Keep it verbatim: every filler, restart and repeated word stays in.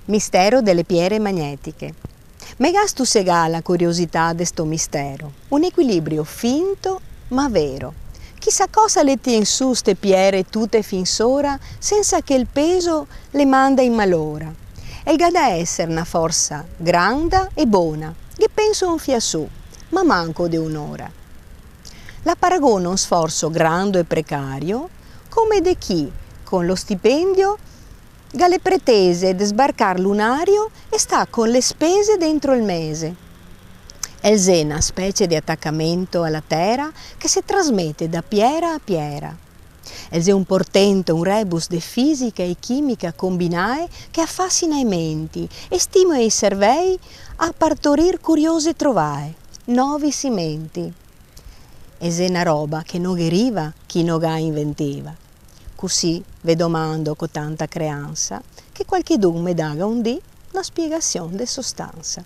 Mistero dele piere magnetiche. Me ga stusegà la curiosità de sto mistero, un equilibrio finto ma vero. Chisà cosa le tien su ste piere tute fin sora, sensa che el peso le manda in malora. El ga da eser na forsa granda e bona, ghe penso un fià su, ma manco de un'ora. La paragono un sforso grando e precario, come de chi, con lo stipendio, ga le pretese de sbarcar lunario e sta con le spese dentro el mese. El xe na specie de atacamento a la tera che se trasmete da piera a piera. El xe un portento, un rebus de fisica e chimica combinae che afasina e menti e stimola i servei a partorir curiose trovae, novi simenti. E xe na roba che no ghe riva chi no ga inventiva. Cusì ve domando co tanta creansa che qualchedun me daga un dì na spiegasion de sostansa.